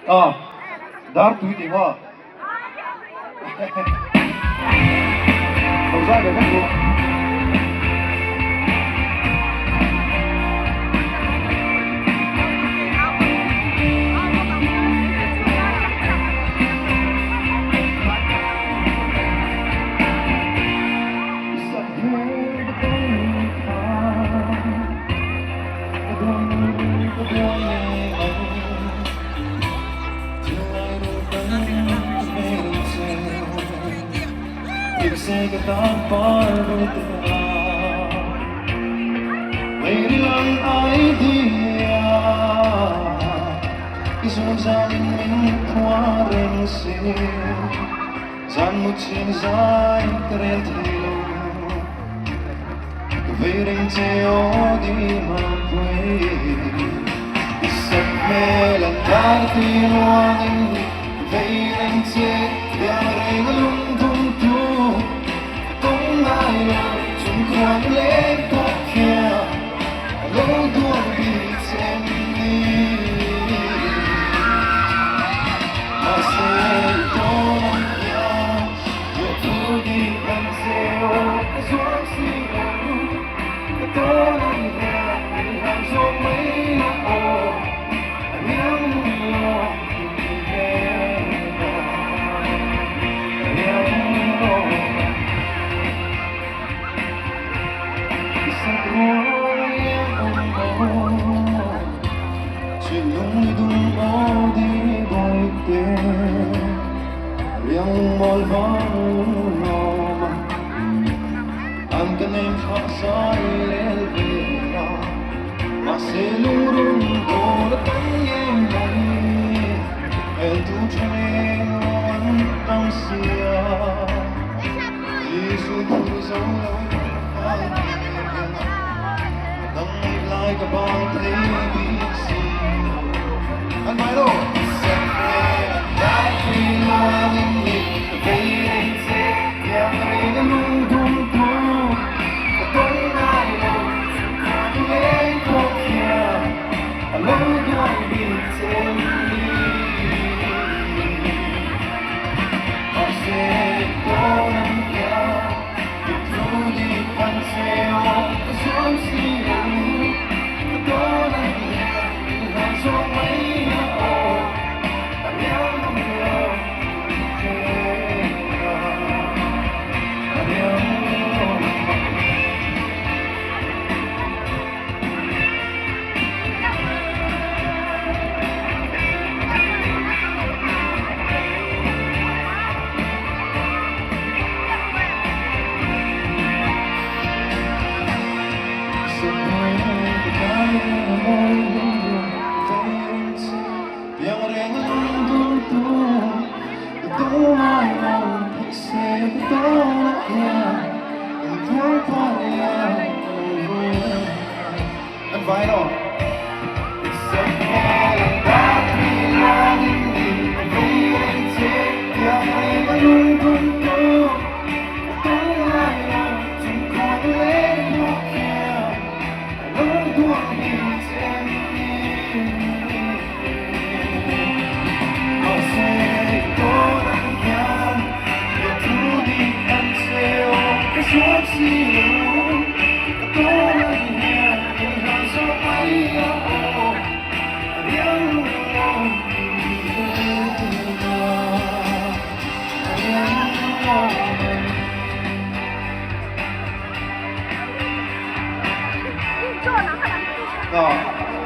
Ah, dar tui tih maw? Lo zai ve vek u.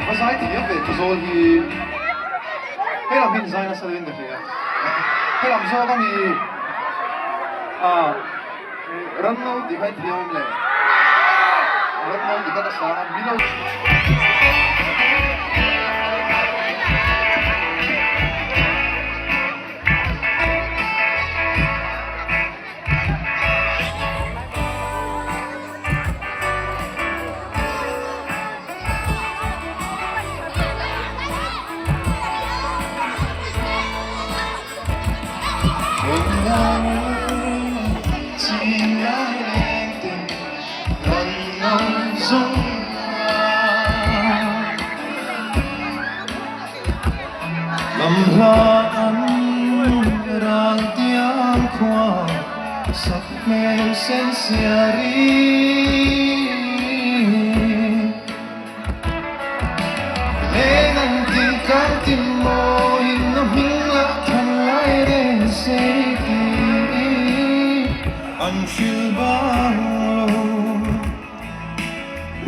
Va zai thiam ve Khawzawl hi hei lam hi in zai nasa deuhin ka hria hei lam zawk a mi Ranno tih kha i thiam em le Ranno tih kha ka sang a milo Lamhla an ral tiang khua sak hmel sen siari. Leng an ti kan ti mawi na hming lah than lai reng sei ti an hril bang lo.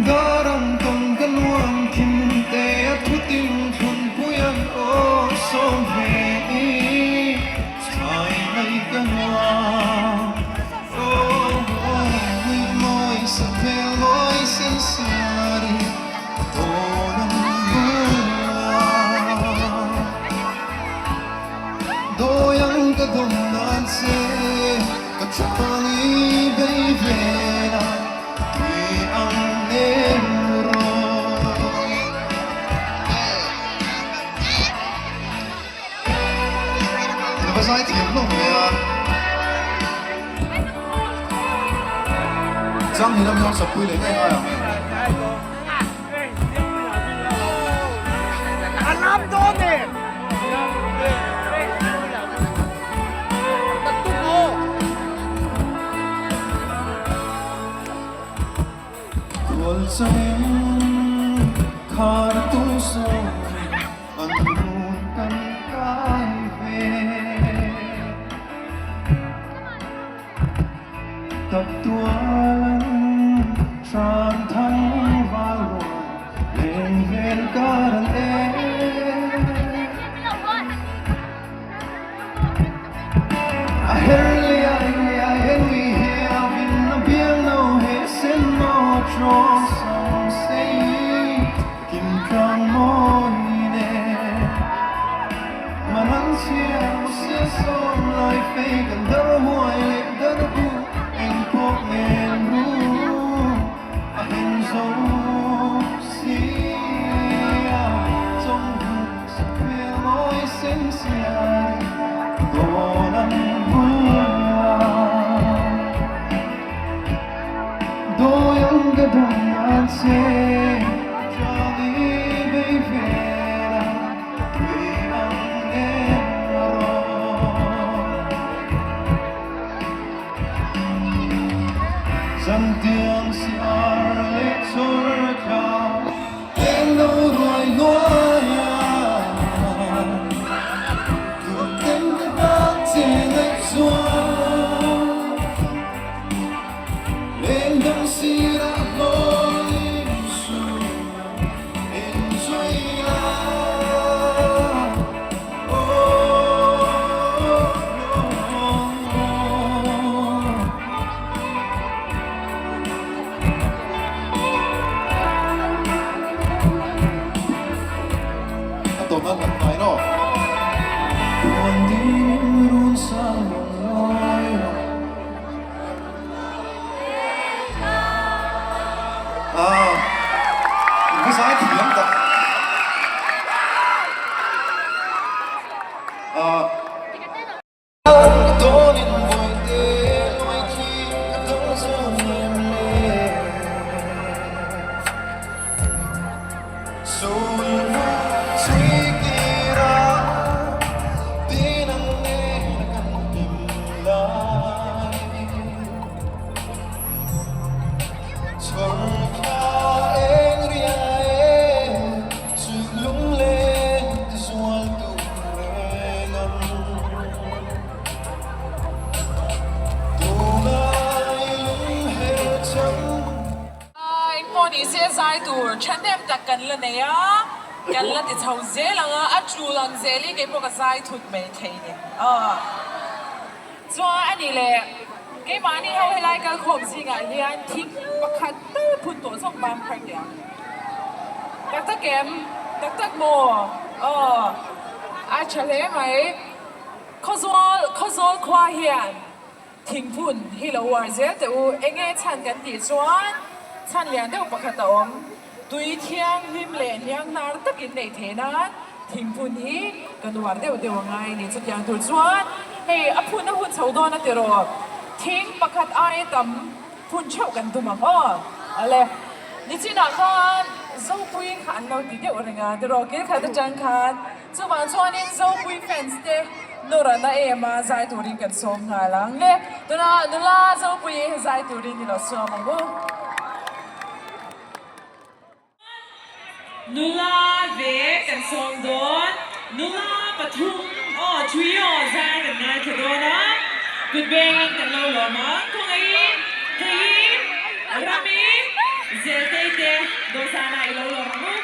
Dar an tawn ka nuam thim te a thutin thlun pui an aw sawm ve i chhai mai ka nuam. Aw mawi mawi sakhmel mawi sen siari tawn ang bula. Dawi ang ka dawm nan che ka chang i bei ven a ti ang nem rawh. Ka va zai thiam hlawm mai a. Chang hi lam hian sapui leh ngei ngai ang. Kual cheng khar tung sawn an hun kan kai ve. Tap tual an hram thang val rual leng vel kar an em. A her liai liai e nui hiau in a biang no he sen maw trawng sawm sei kim tlang mawi nen. Man an chhiar sia sawm lai fei kan dar huai leh dar bu eng pawh ngen ru a hen zo sia chawng hmu Sakhmel mawi sen siai dawn an bul a. Dawi ang ka dawm nan che chang i bei vel a tui ang em rawh. Zantiang si ar leh chawr thla. Eng lo ruai hnuai a duh ten ka tan che ngaih chuan Leng dang sirah hlawlin su enjoy la Oh A tawm an han ngai no. Tuan ding run sang rawn lawi rawh. Ah, in va zai thiam tak. Ah. Dawnin vawite luai khi ka dawng zo nem le. Sulmu chui kira tinang nen kan hlim lai. Chhawr thla eng riai e. Chuk lunglen ti zual tu reng ang. Tungai lung her chang. Engpawh ni se zai tur thahnem tak kan la nei a, kan la ti chho zel ang a, a tul ang zel hi keipawh ka zai thut mai thei ni. Chuan a nih leh keimahni ho helai kalkhawm zingah hian thing pakhat tal phun tawh zawk bang phar teh ang. Tak tak em? Tak tak maw? Aw, a tha hle mai. Khawzawl, Khawzawl khua hian thingphun hi lo uar zel teh u. Enge chhan kan tih chuan chhan lian deuh pakhat a awm. Tui thianghlim leh hnianghnar takin neih theih nan thingphun hi ka nuar deuh deuh a ngai a ni. Chutiang tur chuan hei a phun a hun chho dawn a tiraw? Thing pakhat aia tam phun theuh kan tum ang aw. Ale, nichinah khan Zopui kha an lo ti deuh reng a tiraw kil khat atang khan chuvang chuanin Zopui fans te nawrana em a zai turin kan sawm nghal ang le tunah nula Zopui zai turin i lo sawm ang u. Nula ve kan sawm dawn nula pathum aw trio zai kan ngaithla dawn a kut bengin kan lo lawm ang khawngaih thei Rami Zeltei te dawhsana i lo lawm ang u.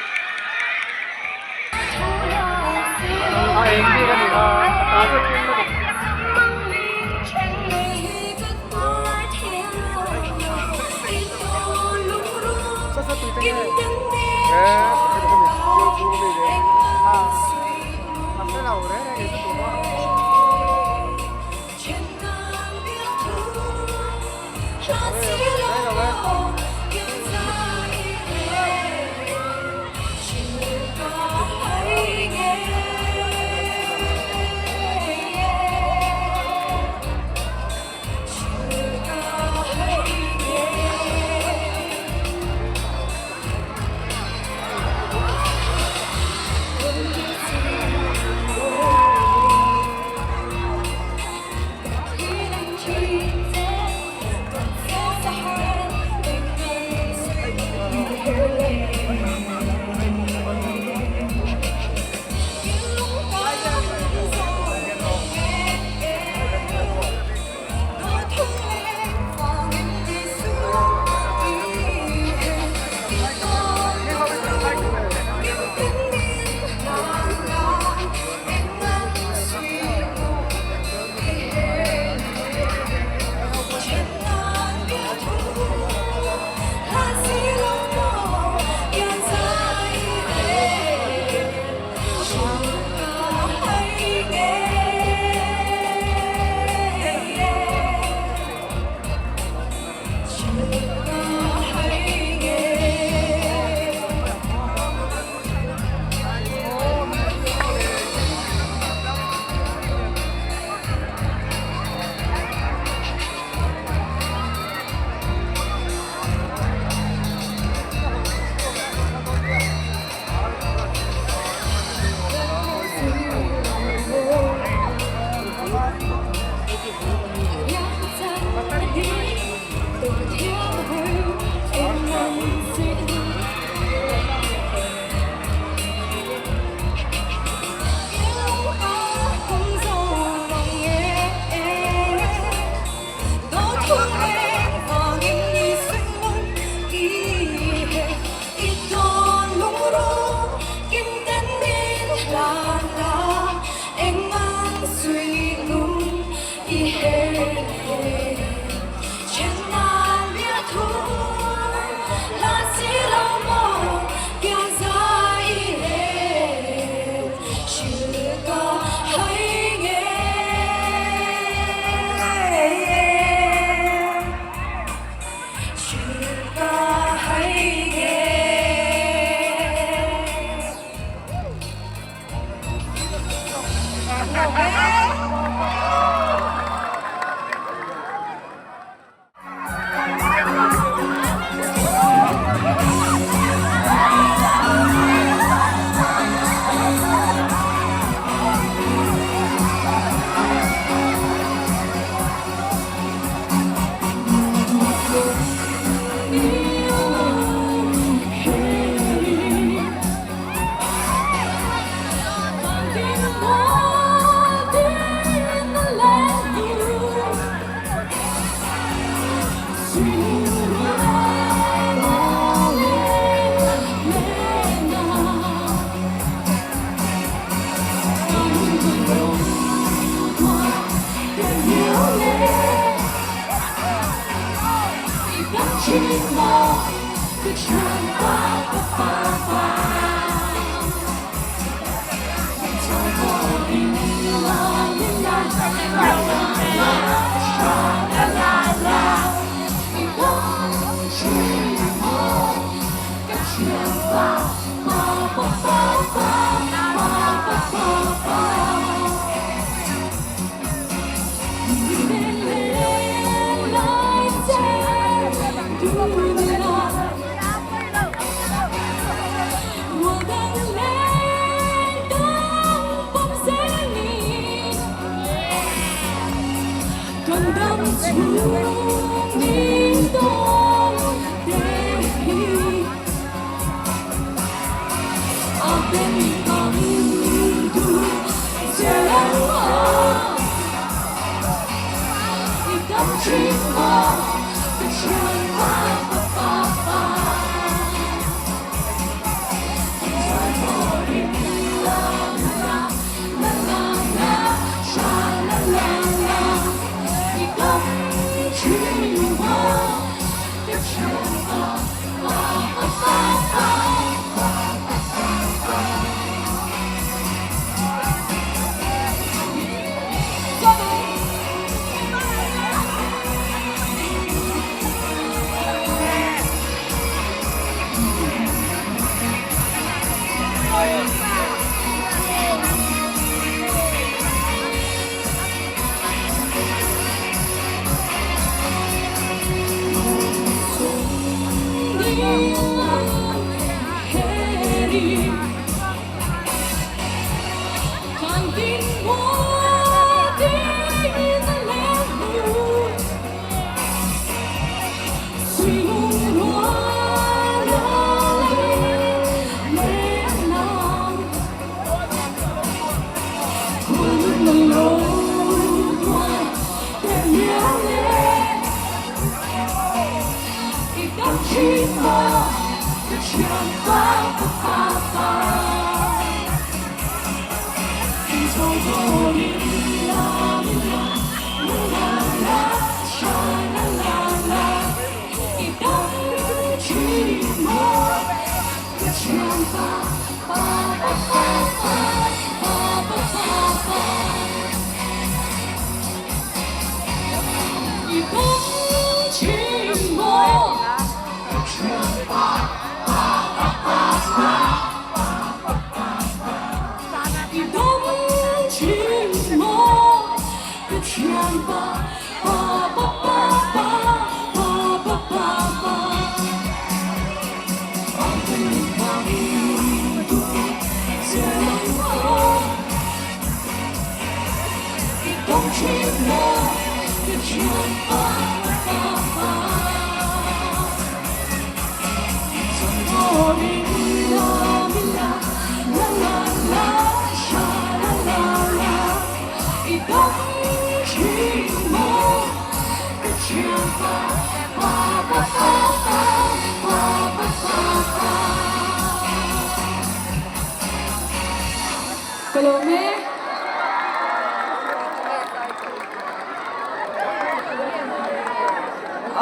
Ka lawm e.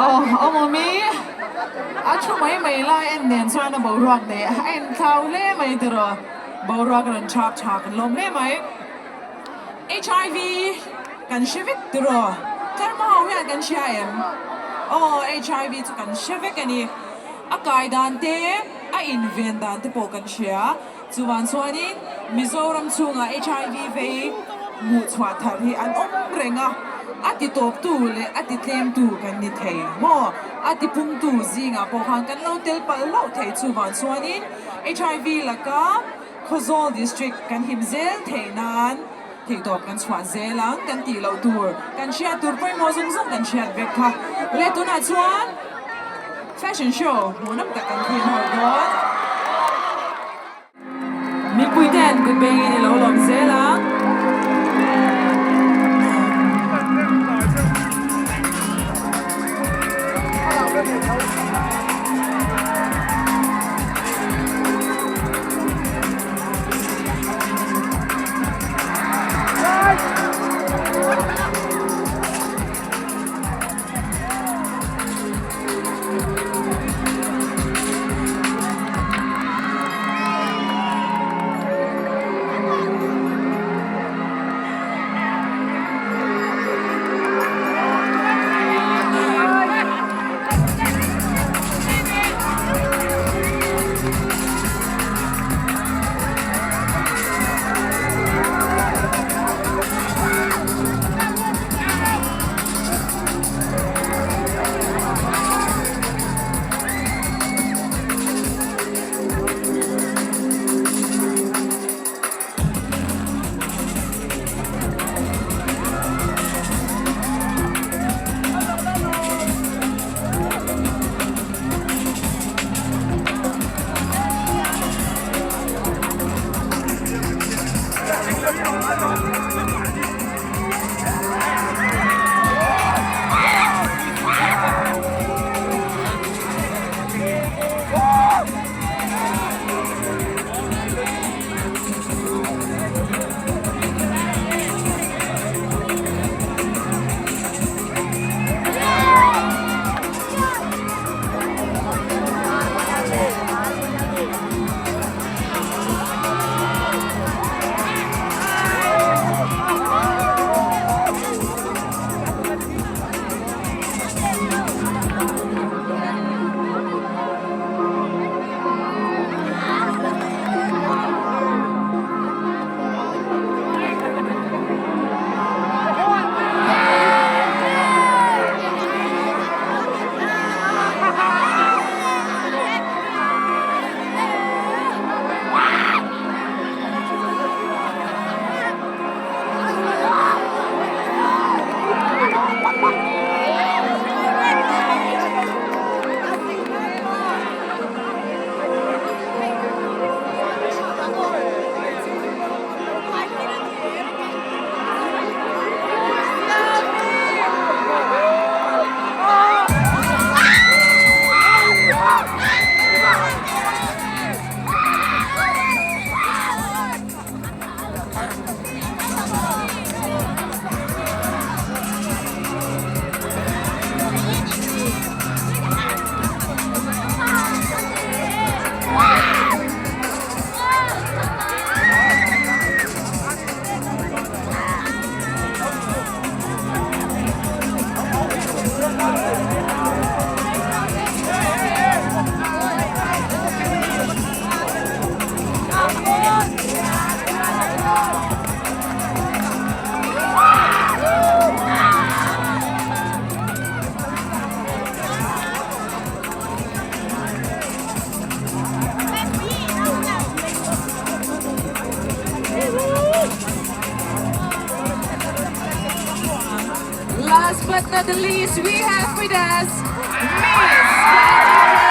Aw, awmawmi a thu mai mai lai en nen chuan a boruak nei a en thlau hle mai tiraw. Boruak rawn chhak tha kan lawm hle mai. HIV kan hre vek tiraw? Tlarhma ho hian kan hria em? Aw, HIV chu kan hre vek a ni. A kai dan te, a inven dan te pawh kan hria. Chuvang chuanin Mizoram chhungah HIV vei hmuhchhuah thar hi an awm reng a, a titawptu leh a titlemtu kan ni thei maw? A tipungtu zingah pawh khan kan lo tel palh hlauh thei. Chuvang chuanin HIV laka Khawzawl District kan him zel theih nan theihtawp kan chhuah zel ang kan tih loh tur kan hriat tur pawimawh zawng zawng kan hriat vek kha. Le tunah chuan Fashion show hmuhnawm tak kan thlir ho dawn. Mipui ten kut bengin i lo lawm zel ang. Last but not the least, we have with us Miss Grand Universe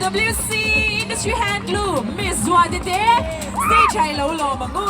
MWC Industry Handloom Miss Zuate te stage ah i lo lawm ang u.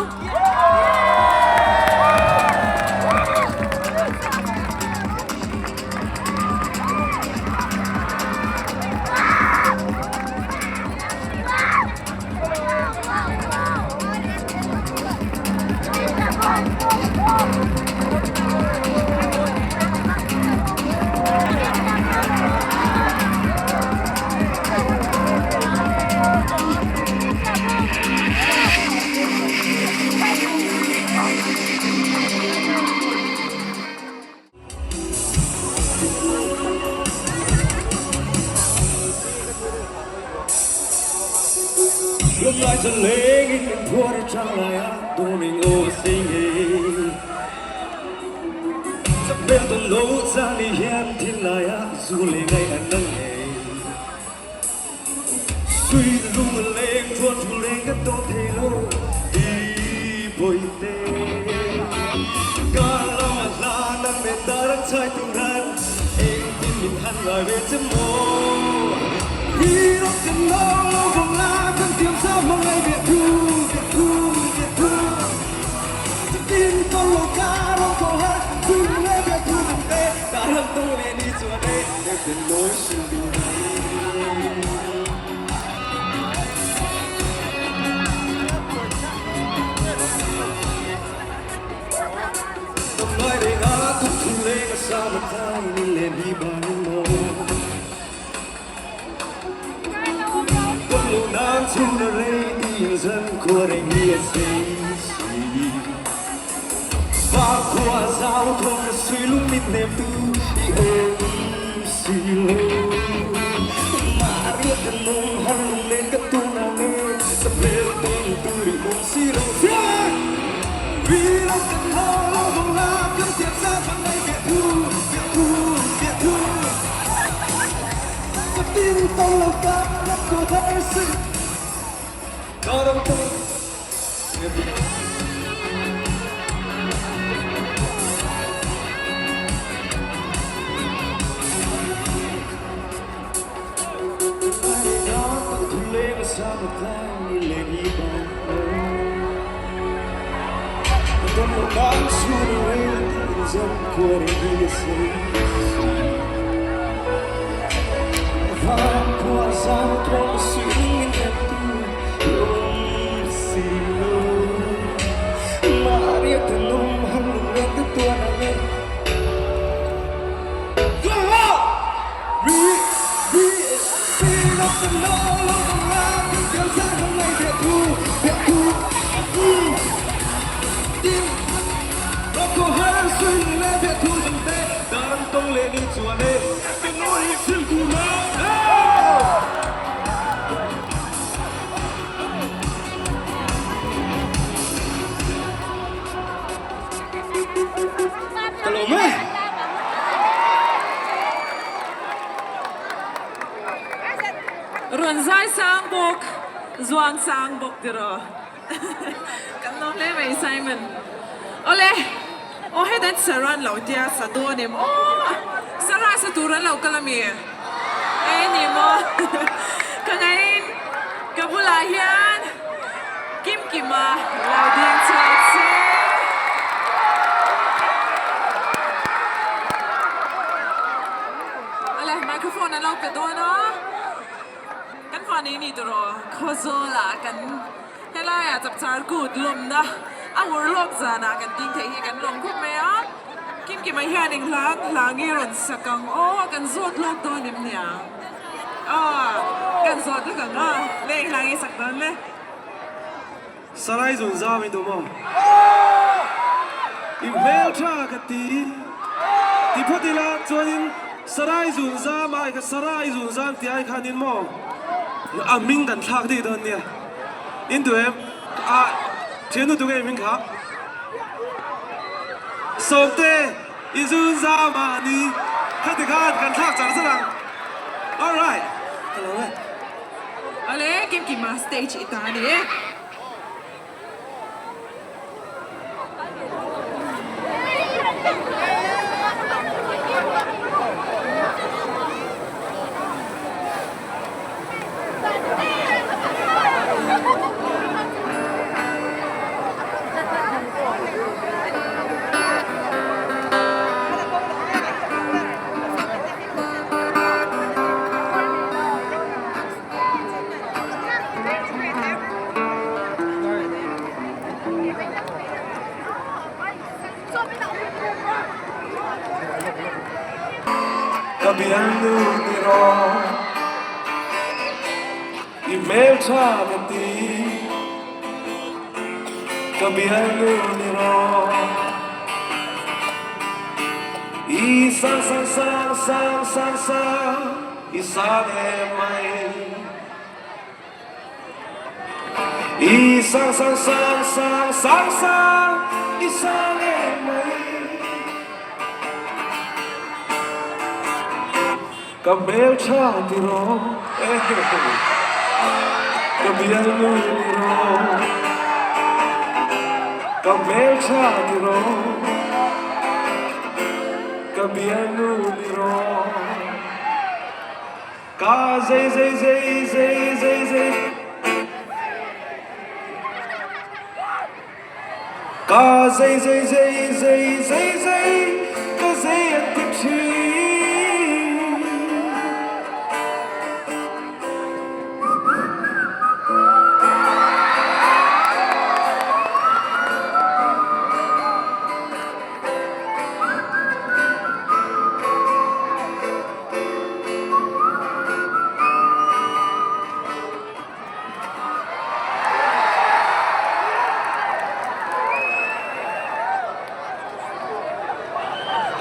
Rawn zai sang bawk, zuang sang bawk tiraw. Kan lawm hle mai Simon. Awle, aw hetan Sarah an lo tia sa dawn em aw. Sarah sa tur an lo kal ami? E ni maw. Ka ngaiin ka bulah hian Kimkima lo ding chhuak se. Awle, microphone an lo pe dawn a. Kan fah nei ni tawh Khawzawlah kan helaiah chapchar kut lawmna a ur lawk zanah kan ding theih hi kan lawm khawp mai a. Kimkima hian eng hlang hlang i rawn sak ang aw kan zawt lawk dawn em nia? Aw kan zawt lawk ang a, le eng hlang i sak dawn le? Sarai zun zam i duh maw? I hmel tha ka ti. Ti phawt ila chuanin Sarai zun zam ai kha Sarai zun zam tih ai khanin maw a hming kan thlak daih dawn nia. In duh em? A thiannu tu nge hming kha? Sawmte i zun zam a ni. Khati khan kan thlak char char ang. Alright. Ka lo e. Awle Kimkima stage i ta a ni e. bialnu ni rawh. I hmeltha ka ti, ka bialnu ni rawh. I sang sang sang sang sang sang, i sang em mai. I sang sang sang sang sang sang, i sang em mai. Ka hmeltha ti rawh Ka bialnu ni rawh Ka hmeltha ti rawh Ka bialnu ni rawh Ka zei zei zei zei zei zei Ka zei zei zei zei zei zei ka zei an ti ṭhin.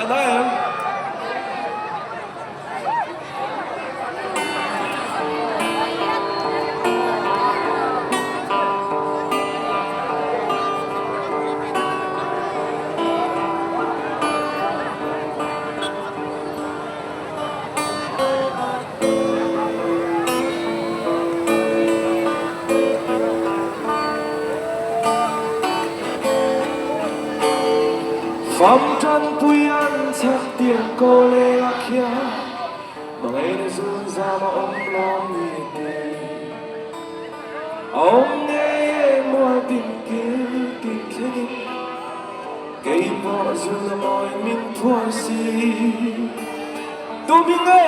A dai em? Fam ṭanpui an chak tiang ko lengah khian hmangaihna zunzam a awm lawm ni te. A awm ngei e mual tin kil tin thlengin kei pawh zun a mawi min phuar si. Tu hming nge?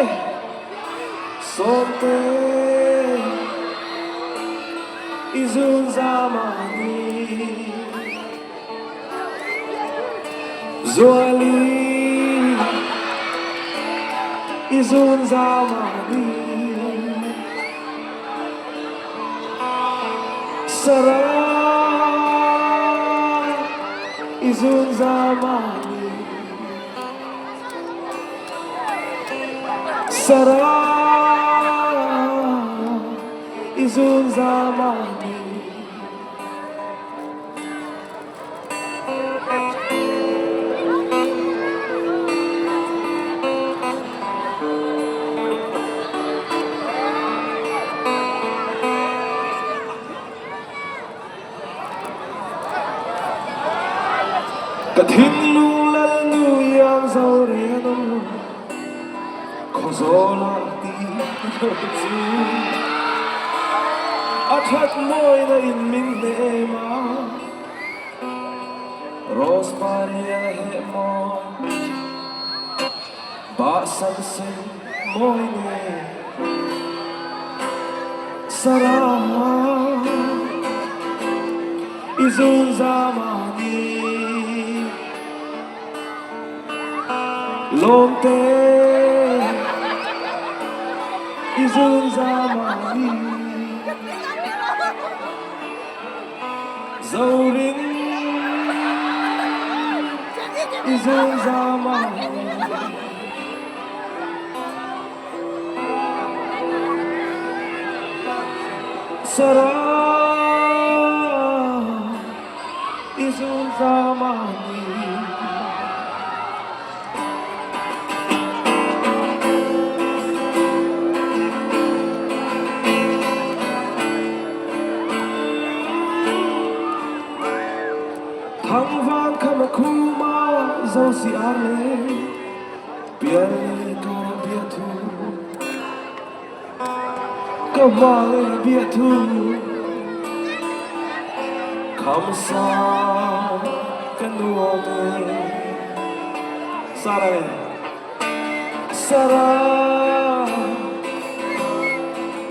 Sawmte i zun zam a ni. Zuali i zun zam a ni. Sarah i zun zam a ni. Sarah i zunzam a ni. Ka thinlung lalnu iang zo rei an awm lo, khawzawl ah ti lo chu. A that mawina in min hnem a, rose par iang a heh mawi, bahsam sen mawi nen. Sarah i zungzam a ni. Lawmte i zungzam a ni. Zorin i zungzam a ni. Sarah i zungzam a ni. Thangvan kham a khum a zo si ar le. Pial ka biathu ka hma le biathu kham sa ka nuam e Sara le Sara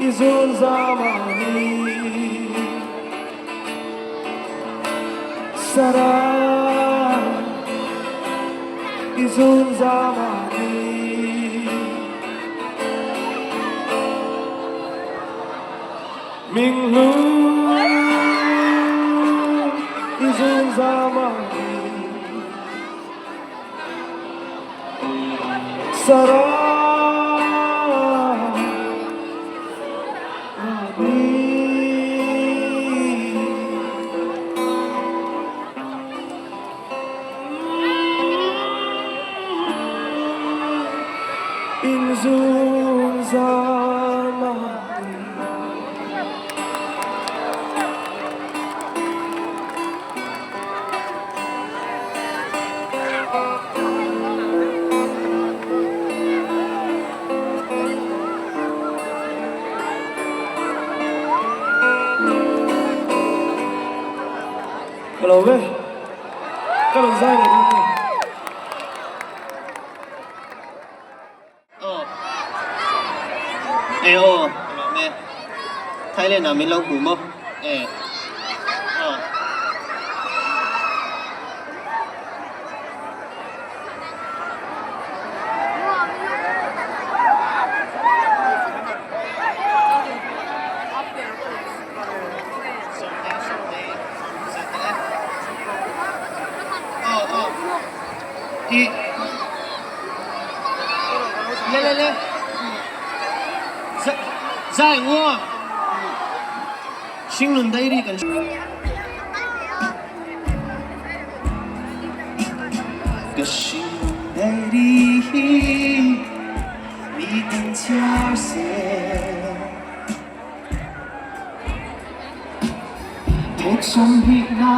i zungzam a ni Sara i zungzam a ni. Hming hlu i zun zam ang hi. Sarah Rani. Inzun zam ang hi. Ka lo ve, ka rawn zai leh dawn ni. Aw e aw ka lawm e Thailand ah min lo hmu maw e aw. Aw aw i. Le le le Zai ngua Hringlun Diary kan Ka Hringlun Diary hi mi tin chhiar se Thawk 20 na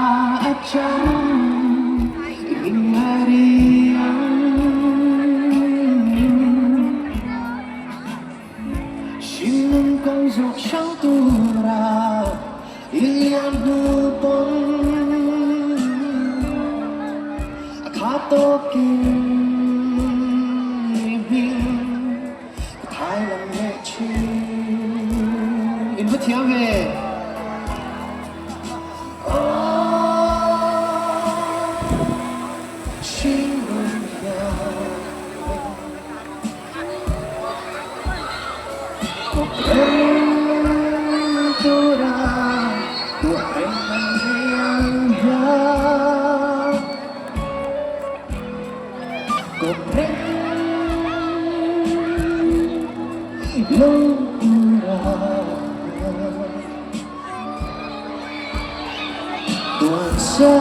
atang i hming a ri ang. Hringnun kawng zawh hrang tura i lian hnu pawn a kha tawkin i hming Ka thai lam leh thin. In va thiam ve. Aw, hringnun hian kawp reng tura tuah reng an nei ang hian. Kawp reng lo tura Tuan sa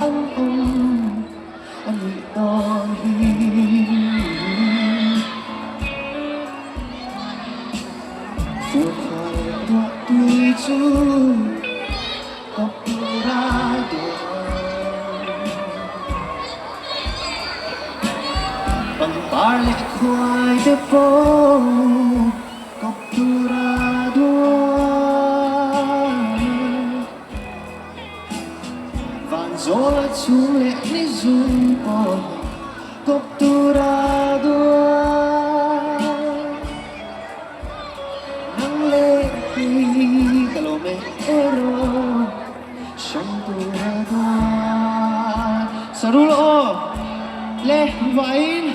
an awm a nih dawn hi. Fur khua leh ruah tui chu kawp tura duan. Pangpar leh khuai te pawh kawp tura duan. Van zawl a chhung leh ni zung pawh kawp tura duan. Nang leh kei ka lawm e erawh hrang tura duan. Sarul aw le vain.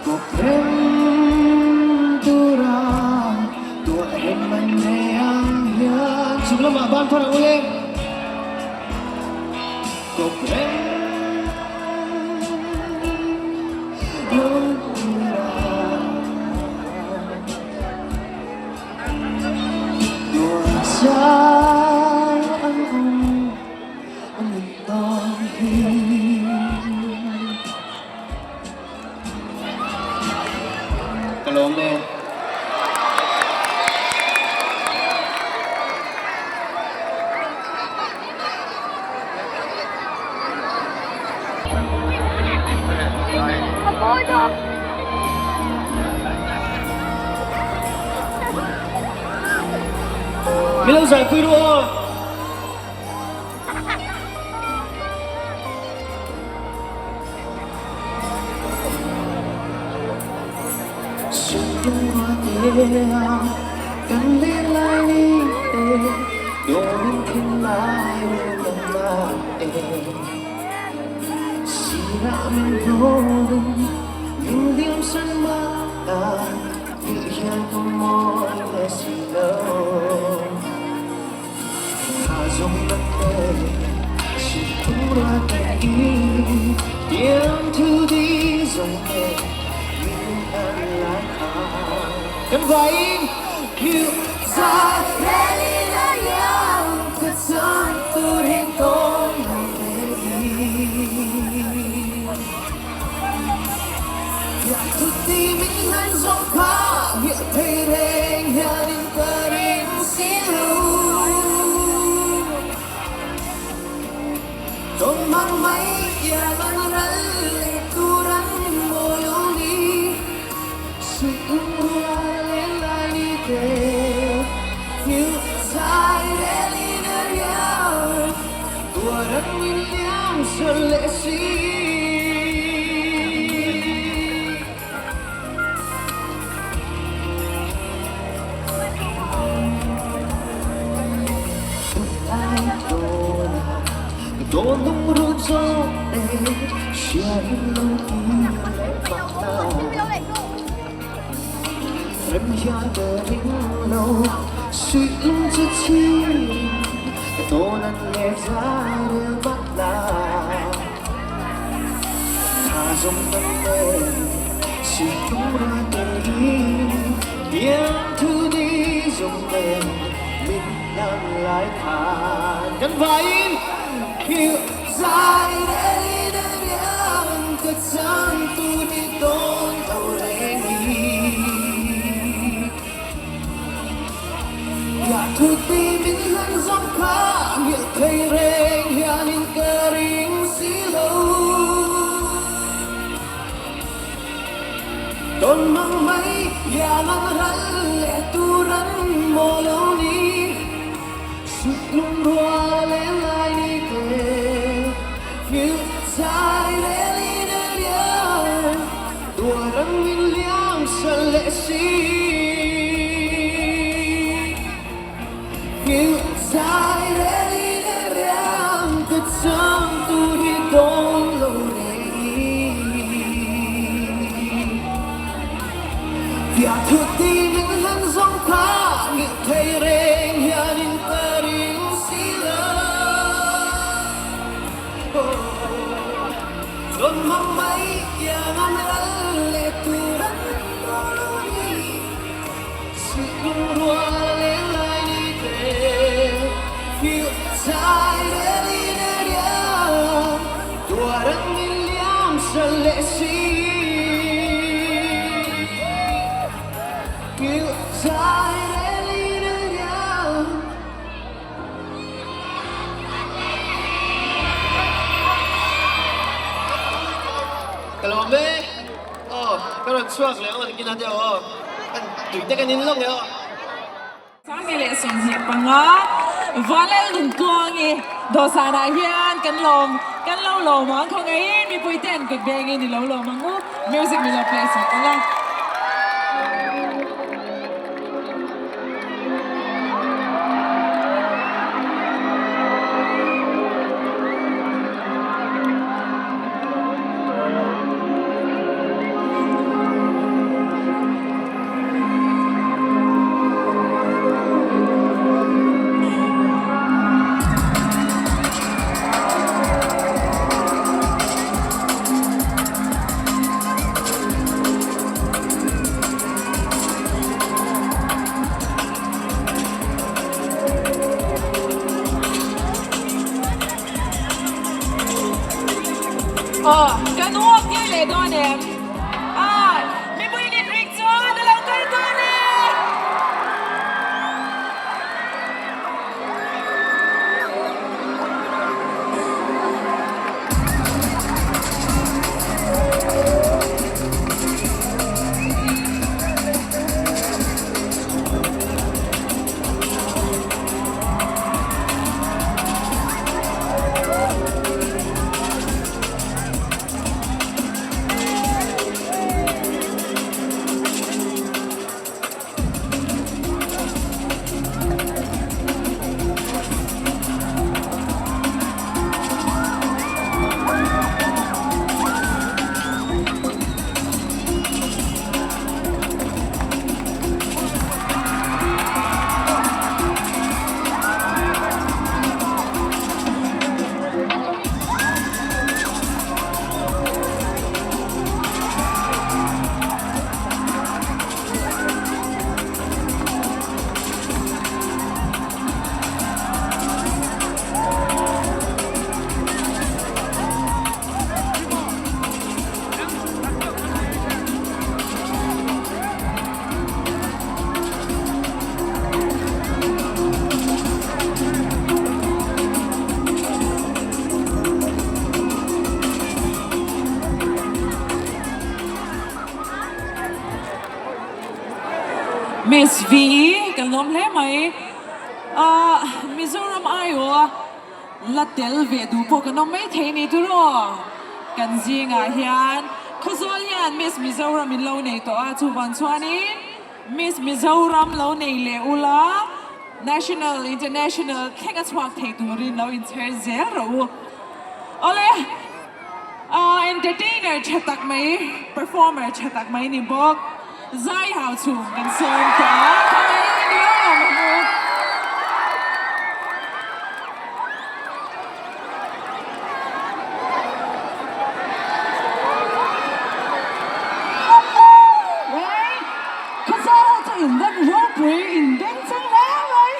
Kawp rem tura tuah rem an nei ang hian chhuk lamah ban phar ang u le. Kawp rem lo tura. lawm e. Min lo zaipui ru aw. Ka lawm e. Aw, ka rawn chhuak leh aw nakin a deuh aw. Kan tui te kan in lawk leh aw. 2025 Valel Nuntluangi dawhsanah hian kan lawm kan lo lawm ang khawngaihin mipui ten kut bengin i lo lawm ang u music min lo play sak ula. Aw, kan walk tir leh dawn em? Mipui in rik chuan a lo. Miss V kan lawm hle mai. Ahh Mizoram aiawh a la tel ve duh pawh kan awm mai thei ni turaw? Kan zingah hian Khawzawl hian Miss Mizoram in lo nei tawh a, chuvang chuanin Miss Mizoram lo nei leh ula National, International thleng a chhuak thei turin lo inchher zel rawh u. Awle, ahh entertainer tha tak mai, performer tha tak mai ni bawk, zai hau chhung kan sawm tawh a, khawngaih in i lo awm ang u. Khawzawl ho chu in rawn ropui in beng cheng hle mai.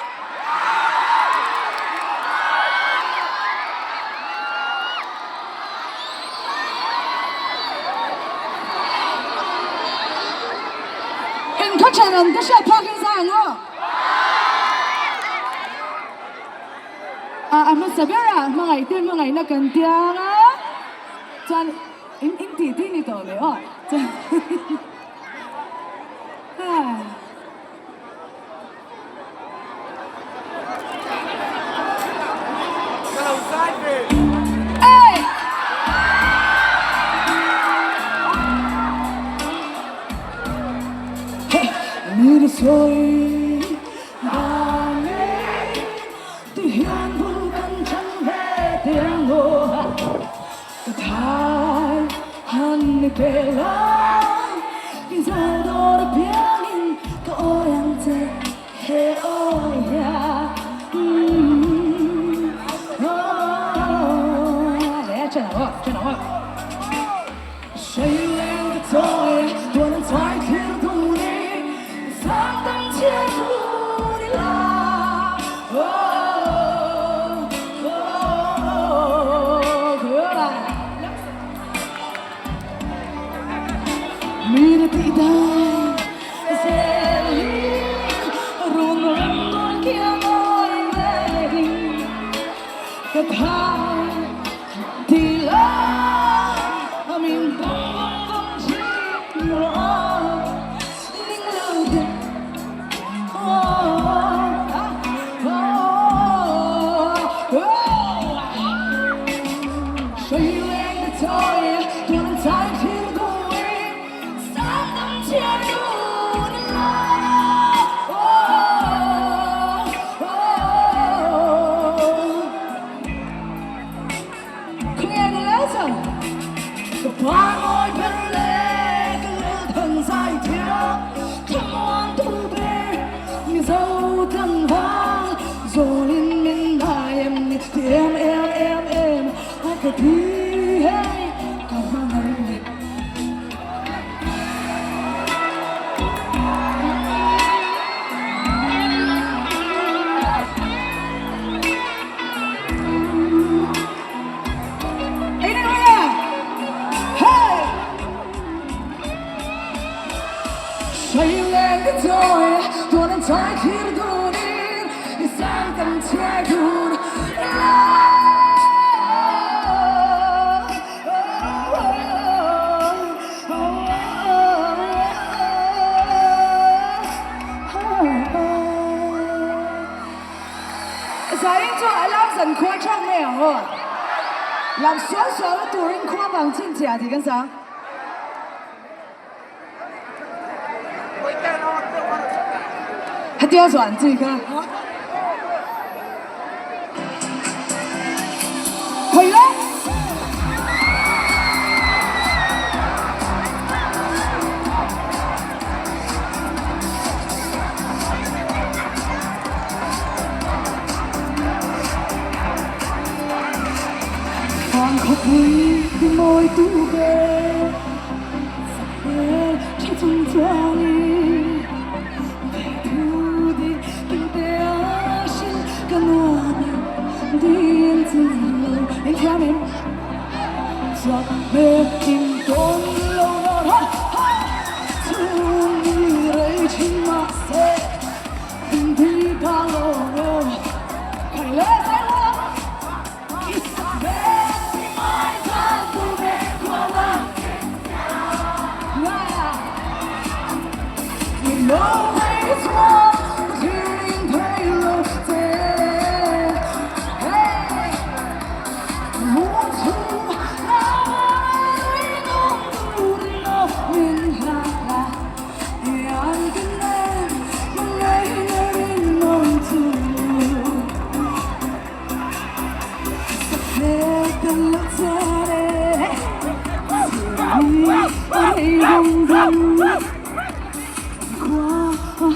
In khaw thenawm te hriat phak in zai ang aw. A hmasa berah hmangaih te hmangaihna kan tiang a, chuan in in tih tih ni tawh leh aw.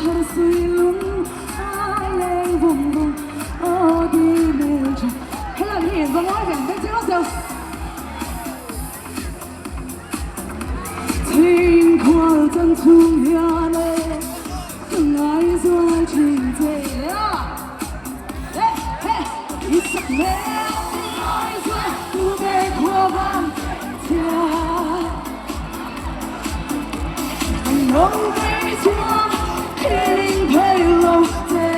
har sui lung a leng vawng vawng aw di mel tha. Helam hi va ngawi reng vek chiang lo. Chhingkhual chan chhung hian e ka ngaihzual thin che a. He he i sak hmel i ngaihzual tu ve khua vang chhia. An lo vei chuan thil thei lo che.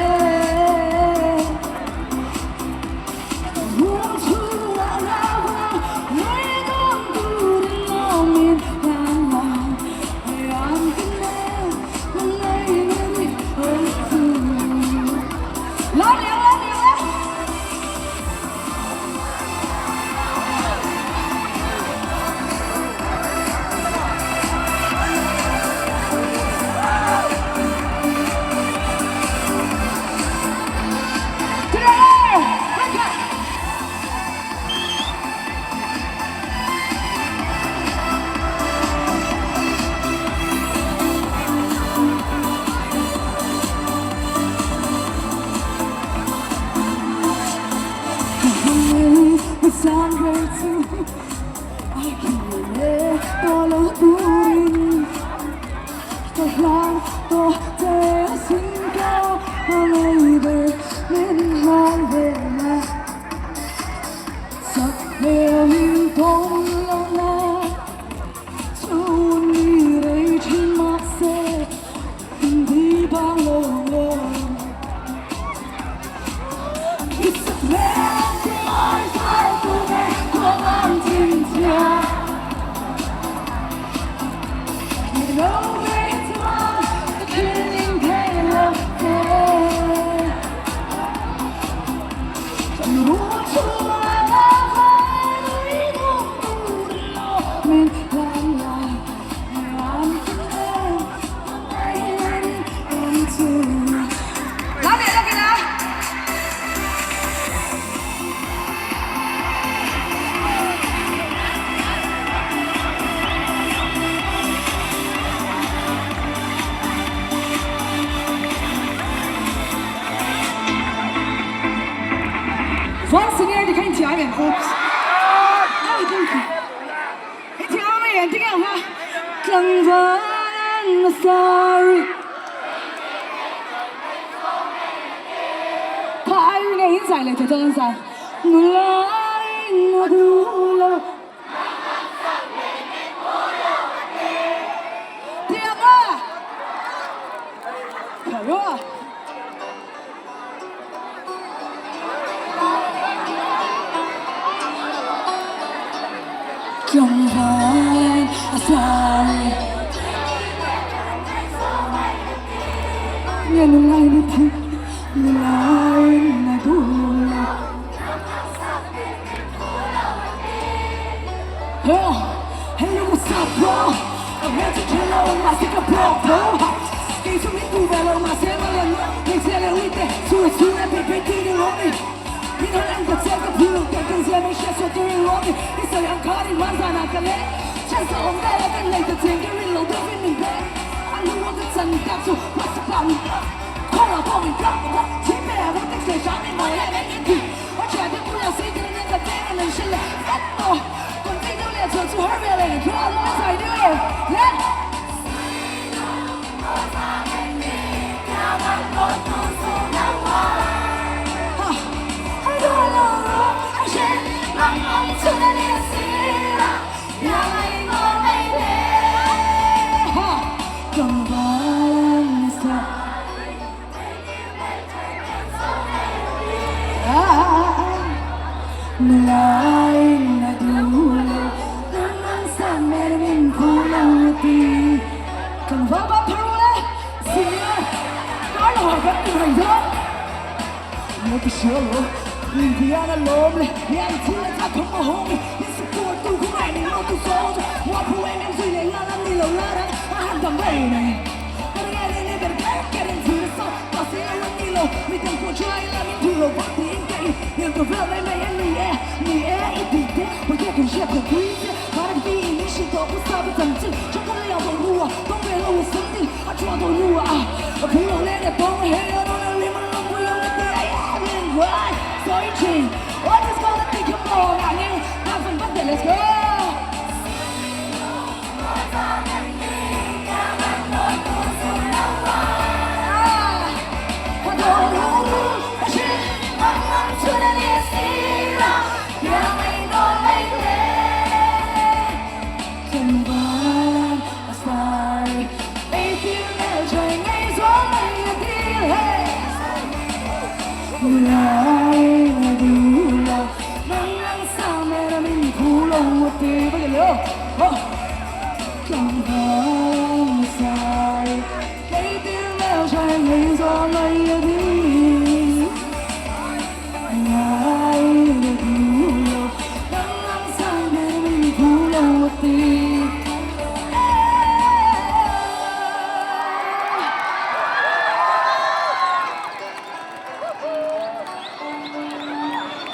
Let's go!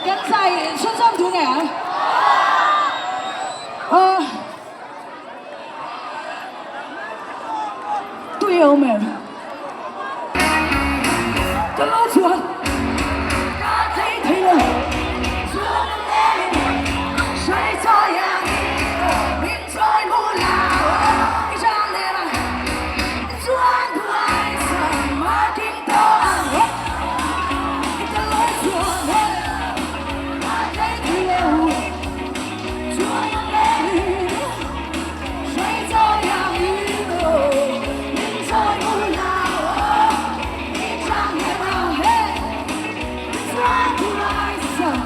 Kan zai chhunzawm duh ngei ang. Aw. Tui a awm em? Ka lo chuan ka thei thei lo. Chuan a leng hrai chawi a min chawi mu lo. I zan leh a chuan buai sam a king tawh ang. Ka lo chuan ka thei thei lo. Chuan a leng hrai chawi a min chawi mu lo. I zan leh a chuan buai sam.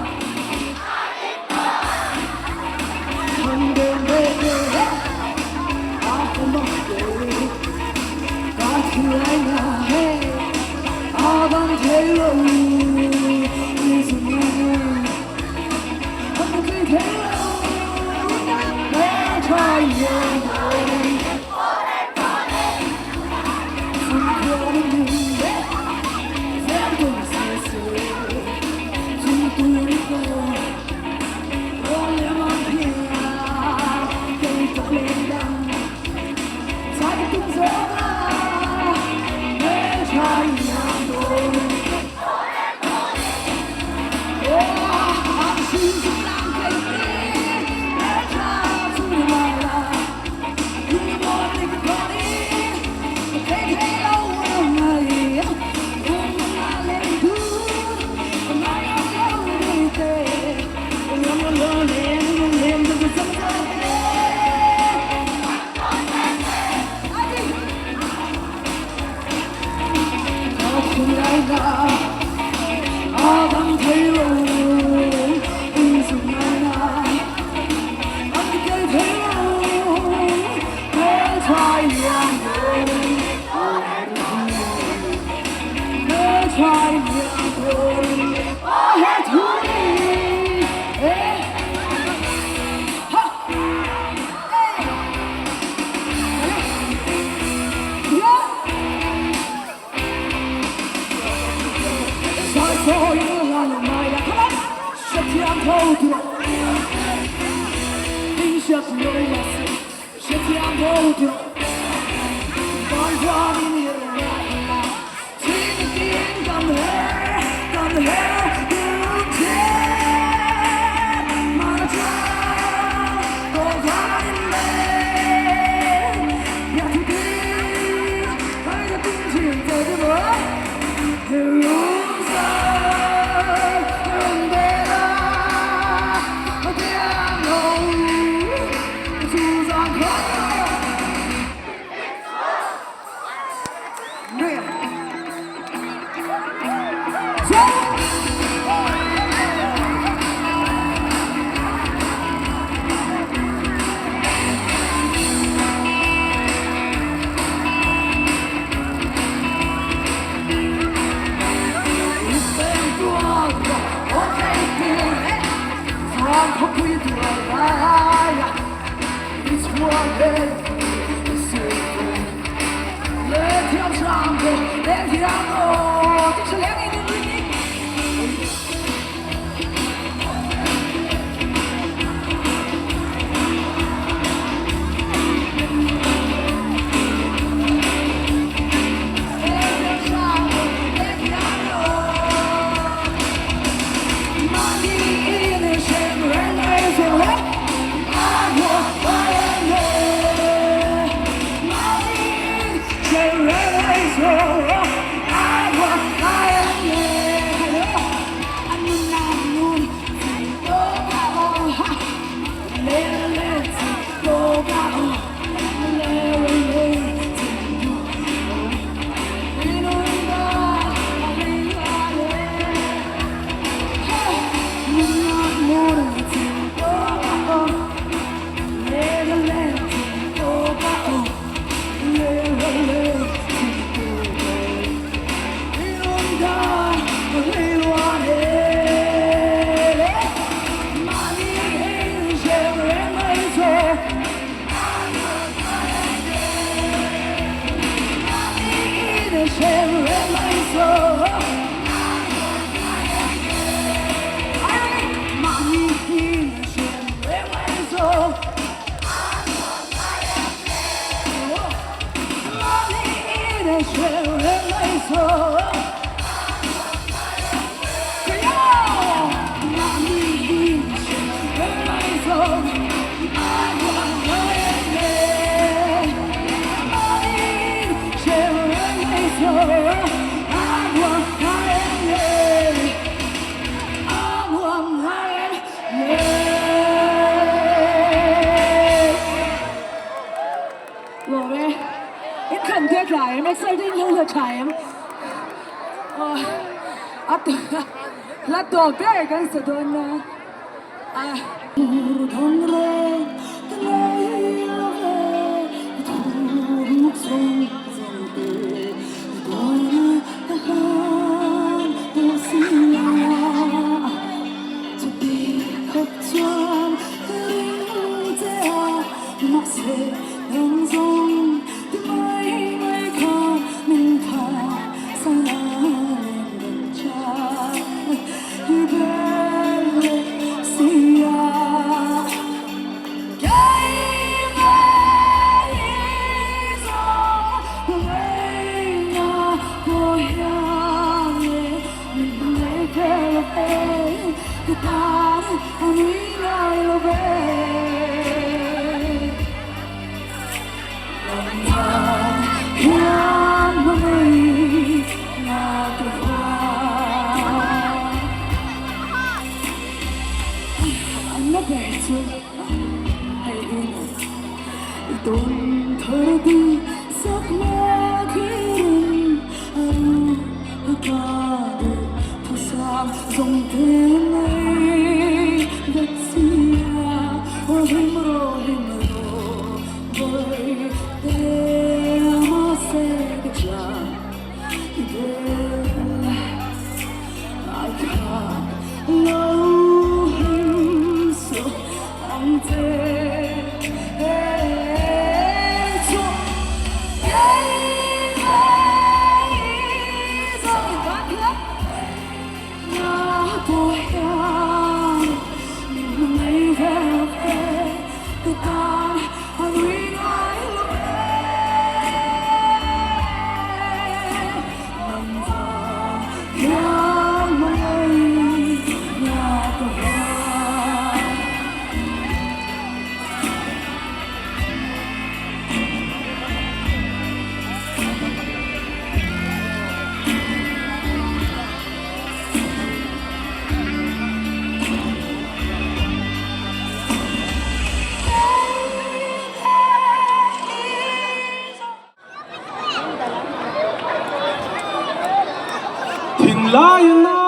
Thinlai na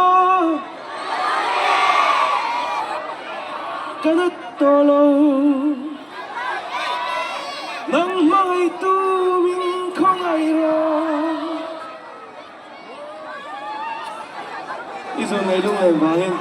ka na tawh lo Nang hmangaihtu min khawngaih rawh I zawn ngaih lung leng vangin.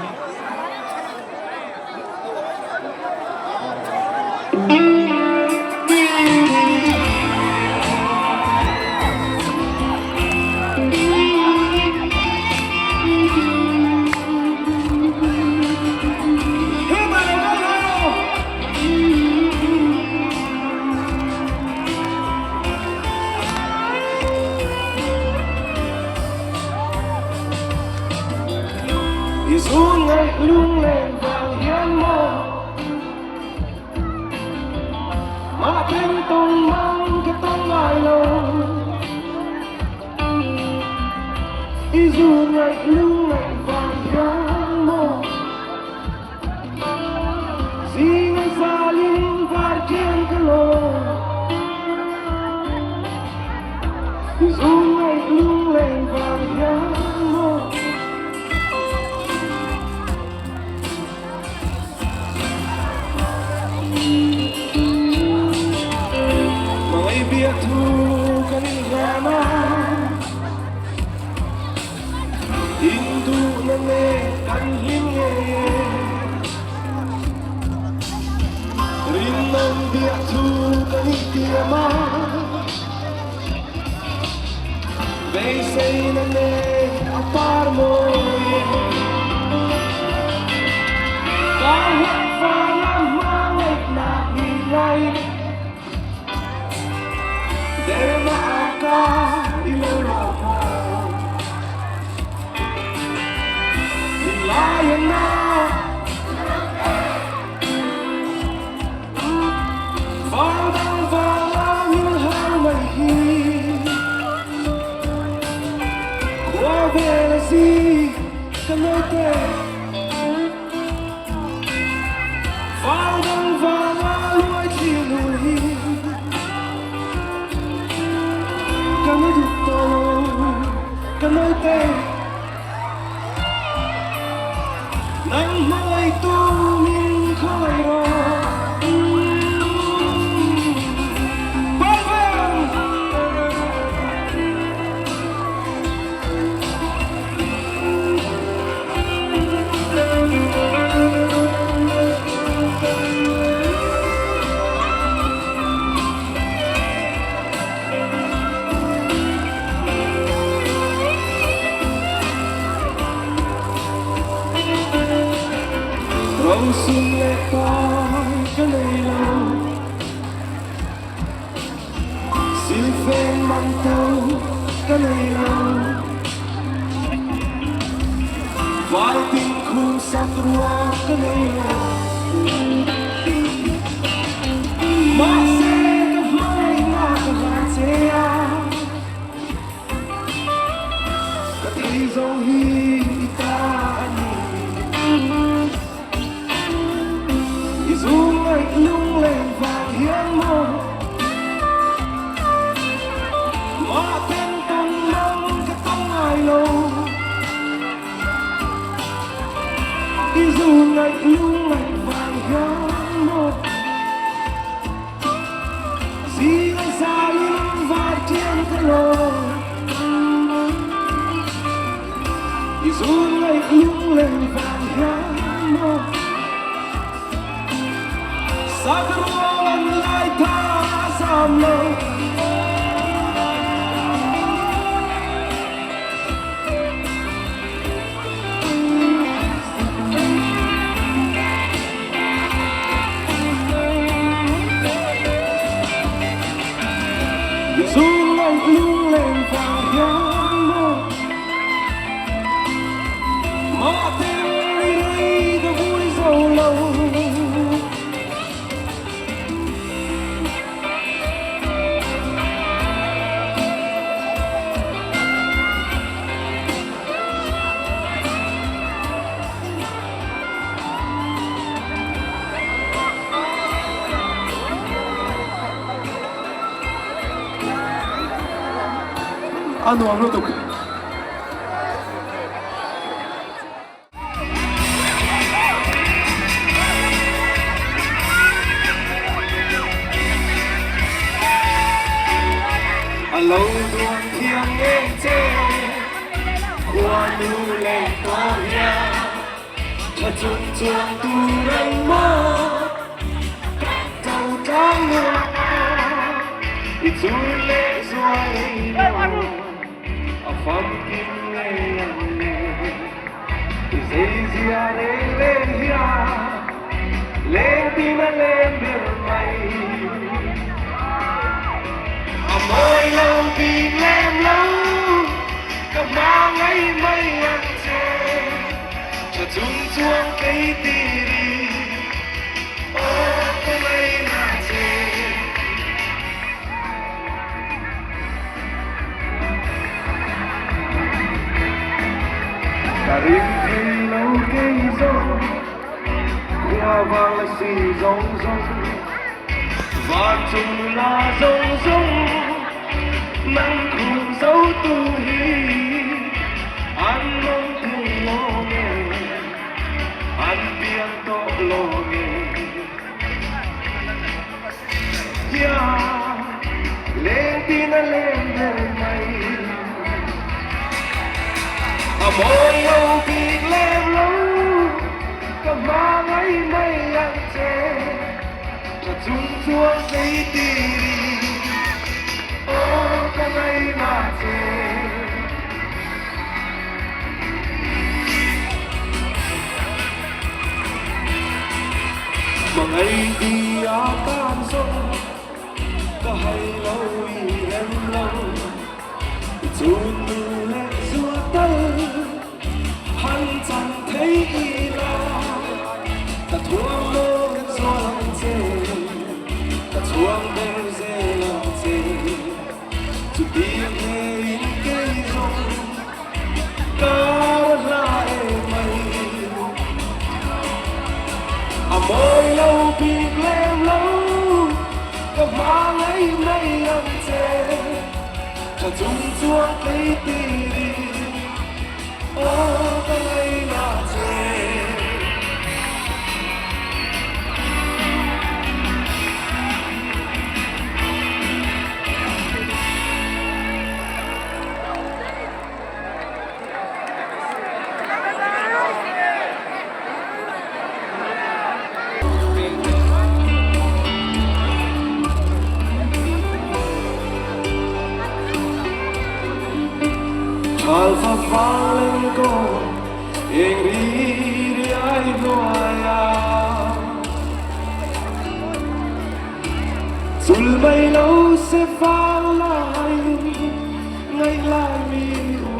I zun ngaih lunglen vang hian maw Mah teng tawng mang ka tawng ngai lo. zun ngaih lungngaih vang hian maw Zing ai zalin var khian ka lawm I zun ngaih lungleng vang hian maw. Hmangaih biak thu kan inhlan a, induhna nen kan hlim ngei e. Rinawm biak thu kan intiam a, beiseina nen a par mawi e. Kar hlak vanga hmangaihna hi ngai derma a ka i lo lawm haw. Thinlai a na. Vang dang vanga min hau mai hi Khua vel a zi ka naute Vang dang vanga luai thlir nul hi Ka na duh tawh lo ka naute Nang hmangaih tu min khawngaih rawh. Palveng! Rosum leh pai ka nei lo, silfen man to ka nei lo, valtin khum sak ruang ka nei lo, mahse ka hmangaihna ka hlan che a. Ka thei zawng hi i ta a ni. I zum ngaih lunglen vang hian maw Mah ten tawng mang ka tawng ngai lo. I zum ngaih lungngaih vang hian maw. Zing a zalin var thiam ka lawm I zun ngaih lunglen vang hian maw Sak ruang an lai tha a zam lo. Zungngaih lungleng vang hian maw Mah tel i rei ka vui zo lo. A nuam lutuk. A lo duan thiam ngei che. Khuanu leh tawh hian tha chung chuang tur ang maw ka to tlang nuam i chun leh zual ei lo a famkim ngei ang le i zei zia reng reng hian leng tin a leng ber mai a mawi lo bik lem lo. Ka hma ngai mai ang che, tha chung chuang kei tiri, aw ka ngaina che. Ka ring thei lo kei zawng khua vang la si zawng zawng van chung nula zawng zawng nang khum zo tu hi an awm thei lo nge an piang tawh lo nge Kia leng tin a leng ber mai. A mawi lo bik lem lo, ka hma ngai mai ang che. Ka chung chuan sei tirin, aw ka ngaihmah che. Hmangaih ti a tan zawng ka hai lo i rem lo, i chun nu leh zual tal han chan thei ila, ka thuam mawi zual ang che, ka chhuang ber zel ang che, chutiang ngeiin kei zawng. Kar hla e mai. A mawi lo bik lem lo, ka hma ngei mai ang che. Tha chung chuan tlei tirin, aw ka ngaina che. Alpha vang ko eng ri ri ai hnuaia Chul mai lo se vang lai Ngaih lai mi u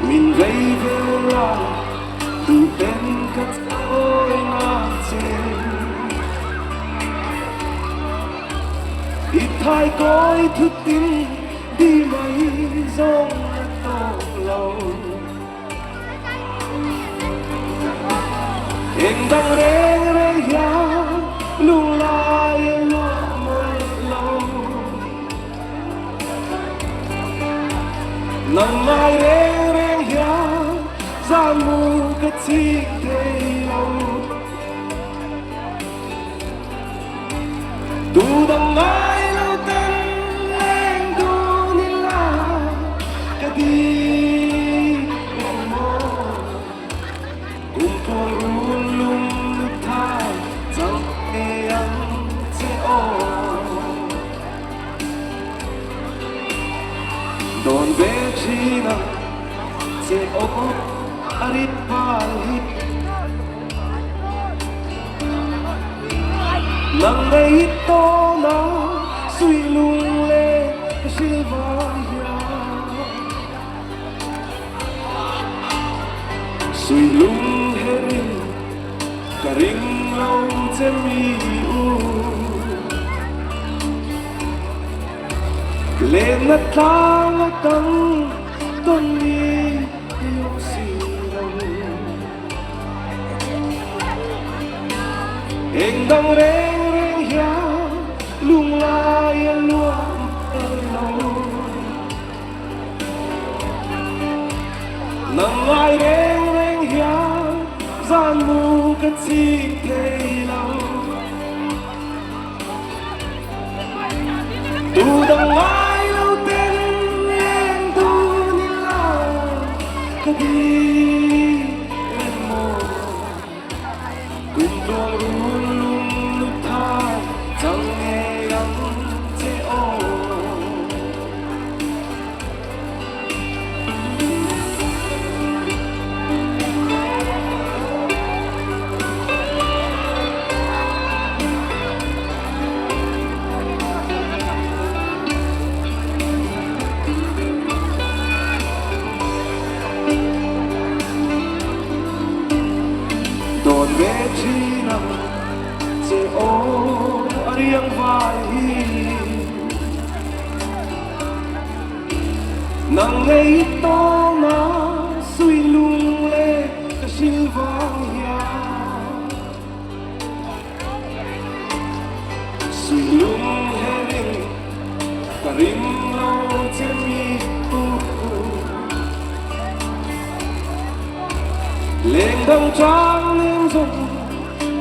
Min rei ve la duh ten ka chawi na che I thai kawi thut tin di mai zawng a tawk lo Eng dang reng reng hian lunglai a luah mawlh lo. Nang ngai reng reng hian zan mu ka chik thei lo. Tu dang ngai lo ten leng dun ila ka di reng maw. Kum tluang run lung nut thai chang e ang che aw. Dawn ve thin ang che aw a rit pal hi. Nang nei tawn a suih lung leh ka hrilh vai hian. Suih lung herin ka ring lo che mi u. Lenna tlang atang tawn ni i awm si lo. Eng dang reng reng hian lunglai a luam tel lo. Nang ngai reng reng hian zan mu ka chik thei lo. Tu dang ngai lo ten leng dun ila ka di reng maw. Kum tluang run lung nut thai chang ngei ang che aw. Nang ngei tawna sui lung leh ka hril vang hian Sui lung herin ka ring lo che mi u Leng dang chang nem zawng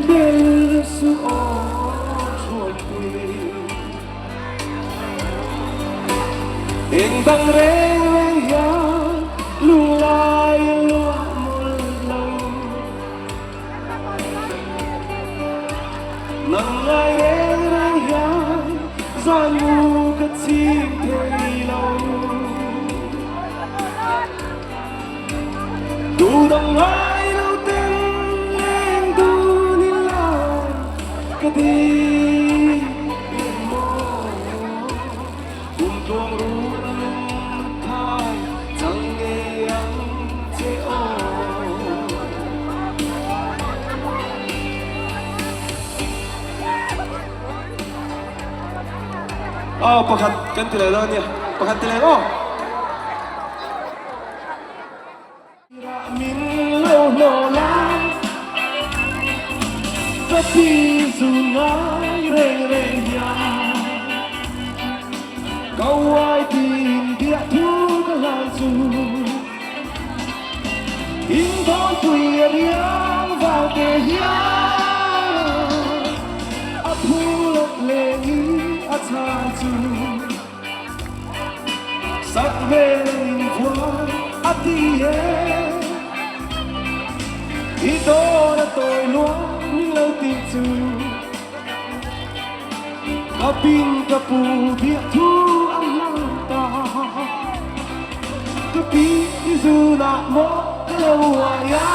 bel su aw thuampui. Eng dang reng reng hian lunglai a luah mawlh lo. Nang ngai reng reng hian zan mu ka ching thei lo. Tu dang ngai lo ten leng dun ila ka ti leh maw. Kum tluang run a lung a thai chang ngei ang che aw. Aw pakhat kan ti leh dawn nia, pakhat ti leh aw. Min lo hlawl a, ka pi zu ngai reng reng hian Ka uai tin biah thu ka hlan chu In thawn pui a riang vang te hian A phu loh leng i a chhan chu. Sak vel in vuan a ti e. I dawn a tawi luang min lo ti chu. Ka pin ka pu biak thu an hlang ta. Ka pi i zunah maw ka lo uai a.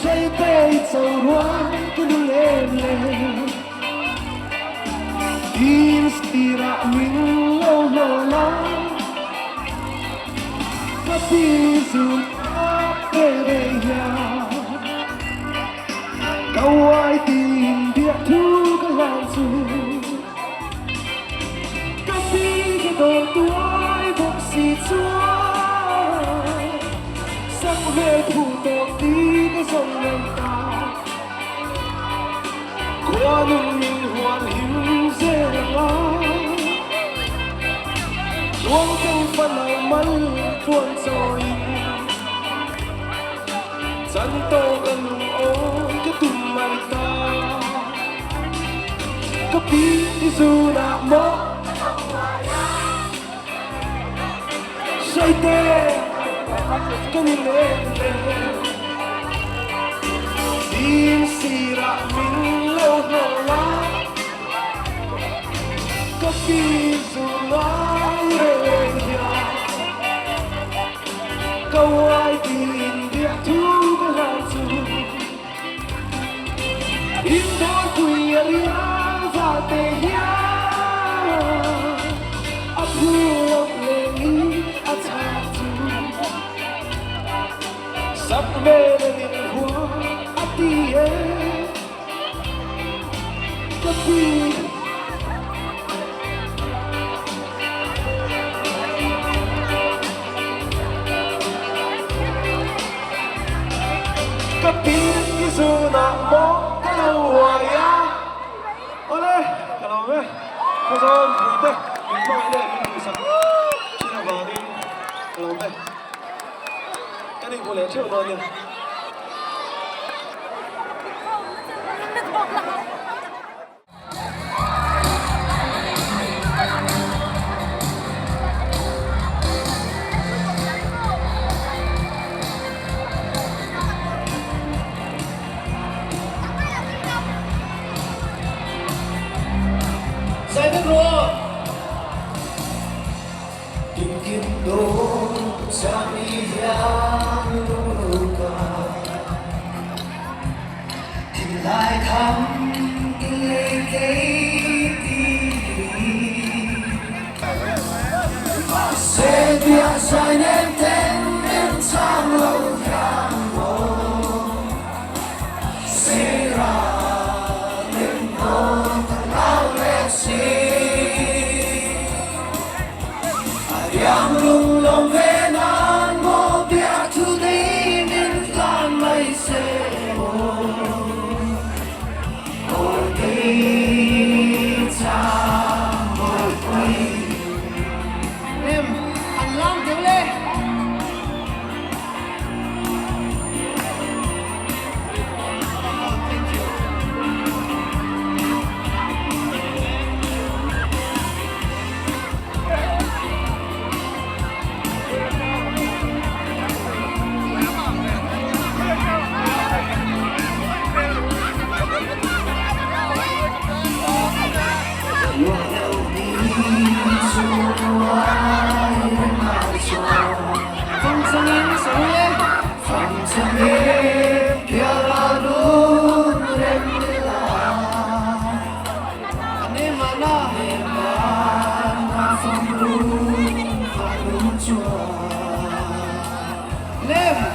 Chaite i cho ruai ka nu lem le. Inspira min lo hlawl a, ka pi zun a pe ve hian ka uai tin biak thu ka hlan chu ka pi ka dawn tuai bawk si chuan sak ve phu tawk ti ka zawng ngei ta. Khuanun min hual him zel a, Tluang teng fanau mal tluan chawiin, Chan tawk a lung awi ka tum mai ta. Ka pi i zunah maw Saite kan in en le Ding sirah min lo hlawl a Ka pi zu ngai reng hian Ka uai tin biak thu ka hlan chu In dawrpui a riang val te hian a phu loh leng i a chhang chu sak vel an in hua a ti e ka pi. Ka pi i zunah maw ka lo uai a. Awle, ka lawm e. Khawzawn puite min hmangaih leh min duhsak thin avangin ka lawm e. Kan inhmu leh theuh dawn nia. Zai vek rawh. Tinkim dawn chami hian lungruka. Thinlai tham in lei kei ti hi. Mahse biak zai nem ten min chang lo hian maw. Sira min dawn ka hlau leh si. mahna. Hnem nan famrun farnu chuan. Lem.